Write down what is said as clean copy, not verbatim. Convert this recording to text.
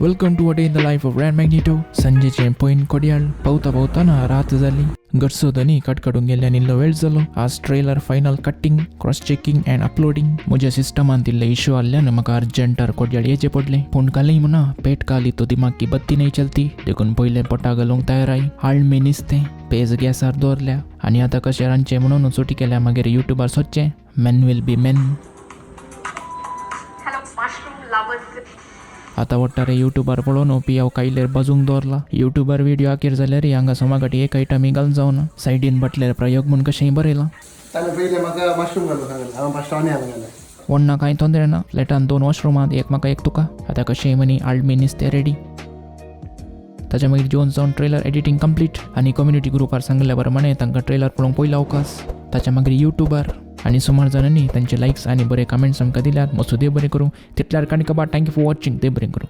Welcome to a day in the life of Ran Magneto. संजेचें पयन कोडयाळ पावता पावताना रात जाली. घरचो धनी कटकटून गेल्ल्यान इल्लो वेळ जालो. आज trailer final cutting, cross checking and uploading. म्हज्या सिस्टमांत इल्ले इश्यू आल्ल्यान म्हाका अर्जंटार कोडयाळ येचें पडलें. पूण कालय म्हणा पेट काली तो दिमाग की बत्ती नाही चलती, देखून पयलें पोटा घालूंक तयार आई. आळमी निस्तें पेज गॅसार दवरल्या आनी आतां कशें रांदचें म्हणून सुटी केल्या. मागीर युट्यूबार सोदचें. Men will be men. Hello, mushroom lovers. आतां वट्टारे युट्यूबार पळोवन पियाव कायलेर बाजूंक दवरला. युट्यूबार व्हिडिओ आखेर जाल्यार हांगा सोमागाटी एक आयटमय घाल जावना. सायडीन बाटल्यार प्रयोग म्हूण कशेंय बरयलां. ताणें पयलें म्हाका मशरूम घालूं सांगलें, हांवें फस्ट ऑनियन घालें. वण्णा कांय तोंदरे ना. फ्लॅटान दोन वॉशरुमांत, एक म्हाका एक तुका. आतां कशेंय म्हणी आळमी निस्तें रेडी. ताच्या मागीर जेवन जावन ट्रेलर एडिटींग कंप्लीट आनी कम्युनिटी ग्रुपार सांगल्या प्रमाणे तांकां ट्रेलर पळोवंक पयलो अवकाश. ताच्या मागीर युट्यूबार आनी सुमार जाणांनी तांचे लायक्स आनी बरे कमेंट्स आमकां दिल्यात. मसूं देव बरें करूं. तितल्यार काणी कबा. Thank you for watching. देव बरें करूं.